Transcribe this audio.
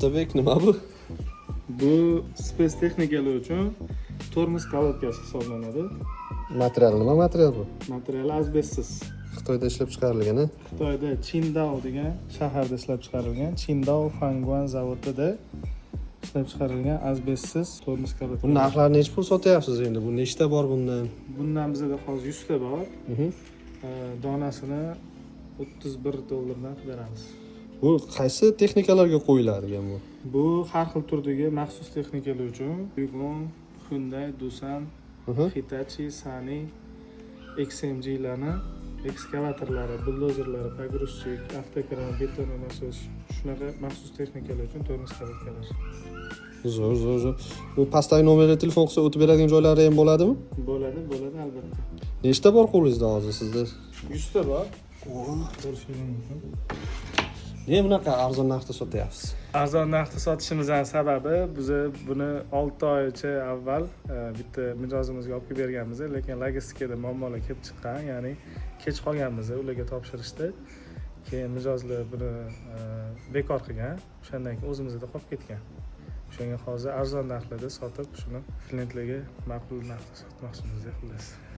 Otabek, nima bu? Bu спец texnikalar uchun tormoz kolodkasi hisoblanadi. Material nima material bu? Materiali azbestsiz. Xitoyda ishlab chiqarilgan, a? Xitoyda Chindao degan shaharda ishlab chiqarilgan, Chindao Fanguan zavodida ishlab chiqarilgan azbestsiz tormoz kolodka. Bu narxlari nechi pul sotyapsiz endi? Bu nechta bor bundan? Bundan bizada hozir 100 ta bor. Donasini 31 dollardan qilib beramiz. Bu qaysi texnikalarga qo'yiladigan bu? Bu har xil turdagi maxsus texnikalar uchun: Yugon, Hyundai, Doosan, Hitachi, Sany, XMGlarni ekskavatorlari, buldozerlari, погрузчик, avtokran, бетононасос, shunaqa maxsus texnikalar uchun tormoz kolodkalar. Zo'r, zo'r, zo'r. Bu pastdagi nomerga telefon qilsa, o'tib beradigan joylari ham bo'ladimi? Bo'ladi, bo'ladi, albatta. Nechta bor qo'lingizda hozir sizda? 100 ta bor. Ko'rishingiz mumkin. Nega bunaqa arzon narxda sotyapsiz? Arzon narxda sotishimizdan sababi, biza buni 6 oycha avval bitta mijozimizga olib kelib berganmiz, lekin logistikada muammolar kelib chiqqan, ya'ni kech qolganmiz ularga topshirishda. Keyin mijozlar buni bekor qilgan, o'shandan keyin o'zimizda qolib ketgan. O'shanga hozir arzon narxlarda sotib, shuni klientlarga ma'qul narxda sotmoqchimiz, xullas.